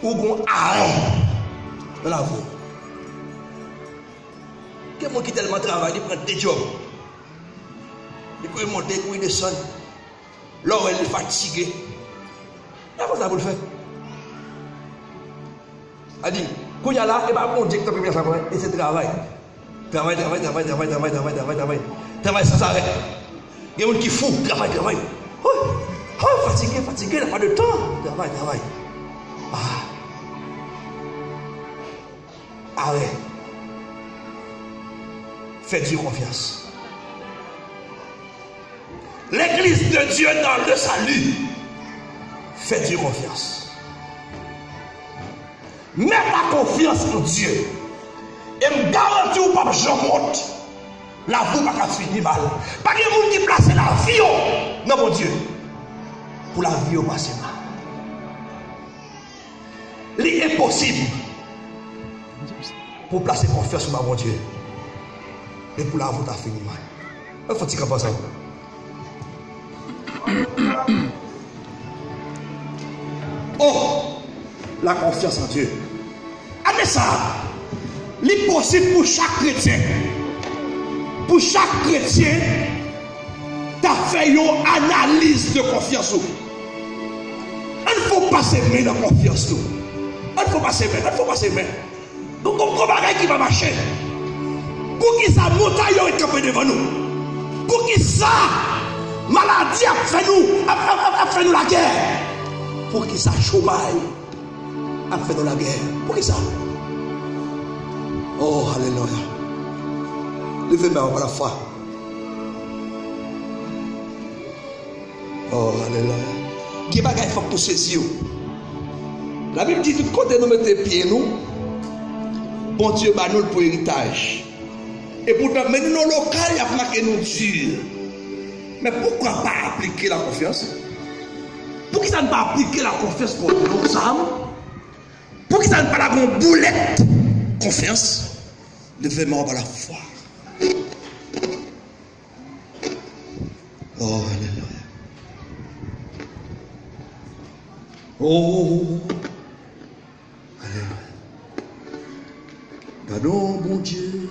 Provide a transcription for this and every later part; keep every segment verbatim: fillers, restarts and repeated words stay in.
Ou gon arè nan lavi w. Gen moun ki tèlman travay, li pran de djòb. Li kouri monte, kouri desann. Lè w wè l, li fatige. Li pa konn sa pou l fè. A di, kounye a la, e pa Bondye ki t ap premye sa pran, e se travay. Travay, travay, travay, travay, travay, travay, travay, travay. Travay sans arrêt. Gen moun ki fou, travay, travay. Oh, oh, fatige, fatige, n'a pas de temps. Travay, travay. Ah. Arè. Fè Dye konfyans. L'église de Dieu dans le salut. Fè Dye konfyans. Mèt ta konfyans an Dye. E m garanti w p ap janm wont. Lavi w pa ka fini mal. Pa gen moun ki plase lavi yo nan Bondye pou lavi yo pase mal. Li enposib pou w plase konfyans ou nan Bondye e pou lavi w ta fini mal. Ann fè yon ti kanpe ansanm. Oh, la confiance en Dieu. Ane sa a, li posib pou chak kretyen, pou chak kretyen ta fè yon analiz de konfyans ou. Ann fè w pase men nan konfyans nou. Ann fè w pase men, ann fè w pase men. Gon, gon, gon bagay ki pa mache. Poukisa montay yo ret kanpe devan nou? Poukisa maladi ap fè nou, ap, ap, ap, ap fè nou lagè? Poukisa chomay ap fè nou lagè? Poukisa? Oh, alelouya. Leve men w pa lafwa. Oh, alelouya. Gen bagay fòk nou sezi yo. Labib di tout kote nou mete pye nou, Bondye ba nou l pou eritaj. Epoutan, men nou nan lokal, y ap make nou di. Men poukwa pa aplike la konfyans? Poukisa n pa aplike la konfyans kòm yon zam? Poukisa n pa lage yon boulèt konfyans? Leve men w pa lafwa. Oh, alelouya. Oh, alelouya. Gad on Bondye.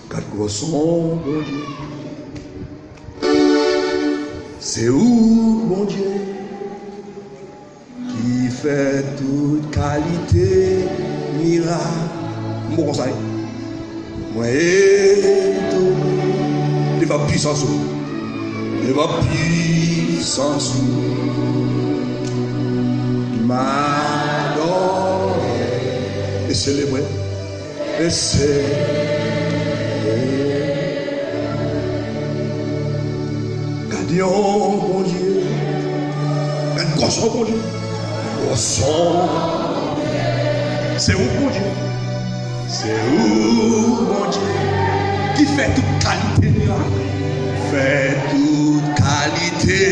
Gad gwòs on Bondye. Se ou Bondye. Ki fè tout kalite mirak. M bon konsa wi. Mwen etone devan pisans ou. Devan pisans ou. M adore e selebre. E se Gad yon Bondye. Gad gwòs on Bondye. Gwòs on. Se ou Bondye. Se ou Bondye. Ki fè tout kalite mirak. Fè tout kalite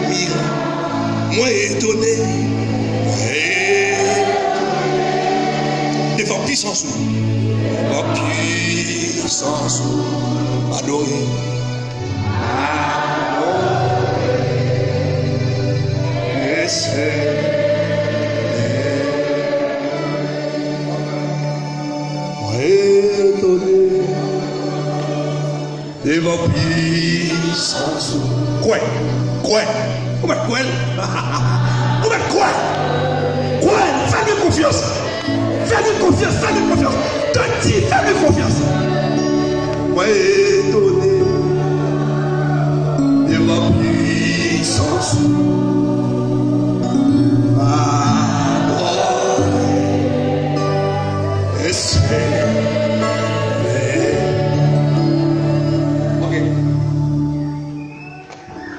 mirak. Mwen etone. Mwen etone. Devan pisans ou. Devan pisans ou. Adore. Adore. Senyè. Mwen etone. Devan pisans ou. Kwè. Kwè. Ou mèt kwè l. Ou mèt kwè. Kwè l. Fè li konfyans. Fè li konfyans. Fè li konfyans. Dadi, fè li konfyans. Mwen etone. Devan pisans ou. Adore. E Senyè. Ok.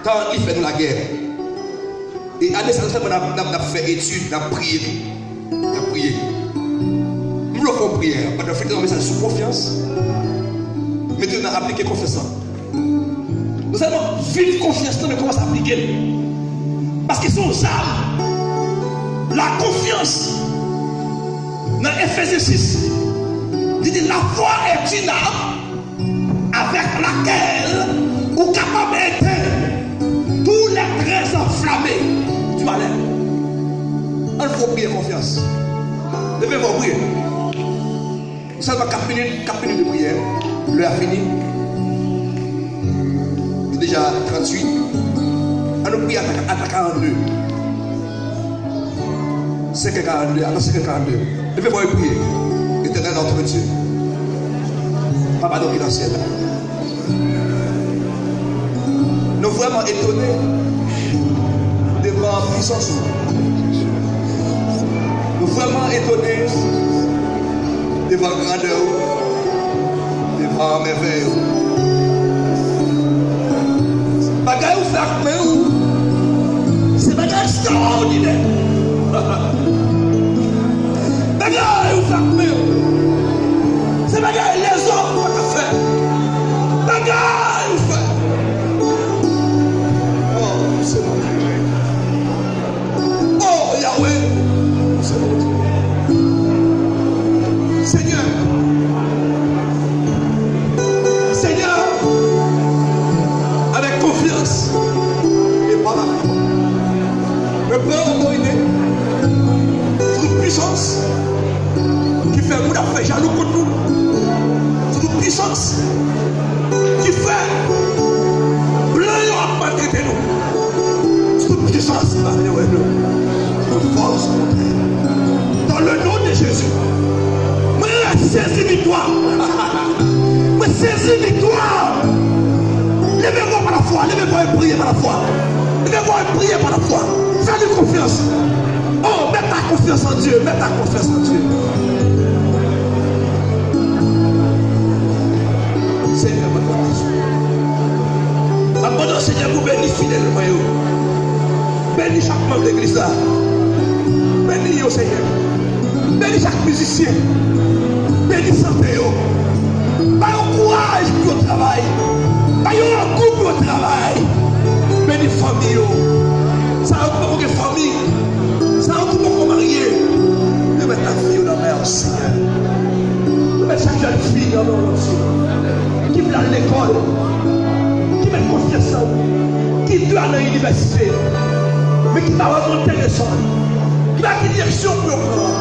Tan li fè nou lagè. E ane sa, nou sèlman n ap, n ap, n ap fè etid, n ap priye tou. N ap priye. M vle w fè yon priyè. Pandan w fin nan mesaj sou konfyans, mete w nan aplike konfyans lan. Non sèlman viv konfyans lan, men kòmanse aplike l. Paske se yon zam. La konfyans. Nan Efezyen sis, li di, la foi est une arme avec laquelle ou kapab etenn tous les traits enflammés du malin. konfyans. Leve vwa w priye. Sèlman kat minit, kat minit de priyè. Lè a fini. Li deja tranntuit. Ann nou priye ata, ata karannde. Senkè karannde, ata senkè karannde. Leve vwa w priye. Éternel notre Dieu. Papa nou ki nan syèl la. Nou vrèman etone devan pwisans ou. Nou vrèman etone devan grandè ou, devan mèvèy ou. Bagay ou fè ak men ou, se bagay ekstraòdinè. Bagay ou fè ak men ou, se bagay lèzòm pa ka fè. Bagay ou fè. Oh, se Bondye. Oh, Yahweh, se Bondye. Senyè, Senyè, avèk konfyans e pa la fwa, mwen pran otorite sou tout pwisans ki fè moun ap fè jalou kont nou. Sou tout pwisans ki fè blan yo ap maltrete nou. Sou tout pwisans ki pa vle wè nou. Sou tout fòs kontrè. Dans le nom de Jésus, mwen sezi viktwa. Mwen sezi viktwa. Leve vwa w pa la fwa, leve vwa w e priye pa la fwa. Leve vwa w e priye pa la fwa. Fè li konfyans. Oh, mets ta confiance en Dieu, mets ta confiance en Dieu. Senyè, mwen konte sou ou. M ap mande w, Senyè, pou beni fidèl mwen yo. Beni chak manm legliz la. Beni yo, Senyè. Beni chak mizisyen. Beni sante yo. Ba yo kouraj pou yo travay. Ba yo lakou pou yo travay. Beni fanmi yo. Sa yo ki poko gen fanmi. Sa yo ki poko marye. Remèt lavi yo nan men w, Senyè. Remèt chak jèn fi nan men w, Senyè. Ki vle al lekòl. Ki met konfyans nan ou. Ki dwe al nan inivèsite. Men ki pa wè monte desann. Ki pa ki direksyon pou yo pran.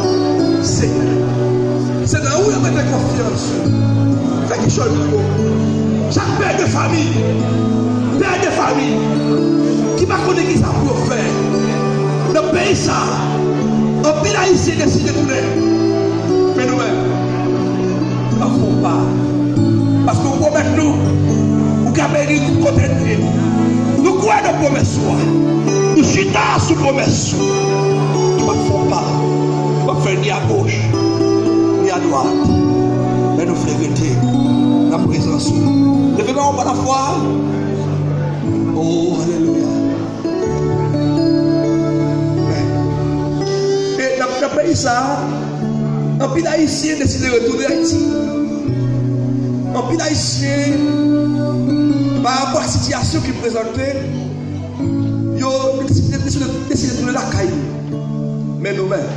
Senyè, se nan ou yo mete konfyans. Fè kichòy pou yo. Chak pè de fanmi, pè de fanmi ki pa konnen kisa pou yo fè nan peyi sa, anpil Ayisyen deside tounen. Men nou menm, nou pa fè yon pa. Paske ou pwomèt nou, ou ka beni tout kote nou ye. Nou kwè nan pwomès ou a. Nou chita sou pwomès ou. Nou pa fè yon pa. Nou pa fè ni agoch, ni adwat. Men nou vle rete nan prezans ou. Leve men w pa lafwa. Oh, alelouya. E nan, nan peyi sa a, anpil Ayisyen deside retounen Ayiti. Anpil Ayisyen, pa rapò a sitiyasyon ki prezante, yo deside, deside, deside tounen lakay yo. Men nou menm,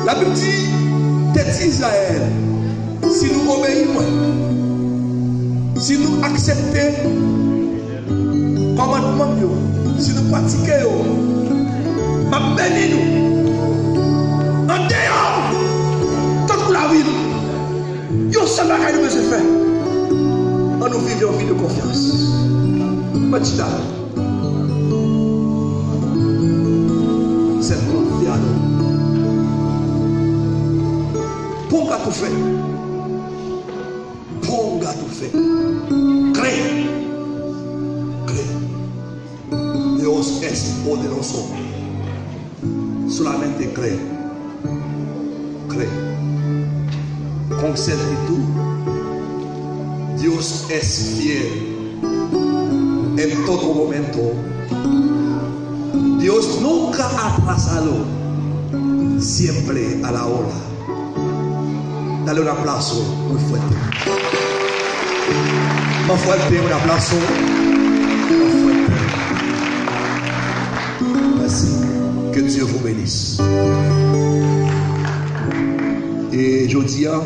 Labib di, te di Izrayèl, si nou obeyi mwen, si nou aksepte kòmandman m yo, si nou pratike yo, m ap beni nou. Andeyò, tankou lavil, yon sèl bagay nou bezwen fè. Ann nou viv yon vi de konfyans. Mwen chita. Sèl konfyans. Bon, ka tou fè. Ponga tu fe. Cree. Cree. Dios es poderoso. Solamente cree. Cree. Con certitud, Dios es fiel en todo momento. Dios nunca ha atrasado, siempre a la hora. Dale un aplauso muy fuerte. Más fuerte, un aplauso más fuerte. Merci. Que Dieu vous bénisse. E jodi a,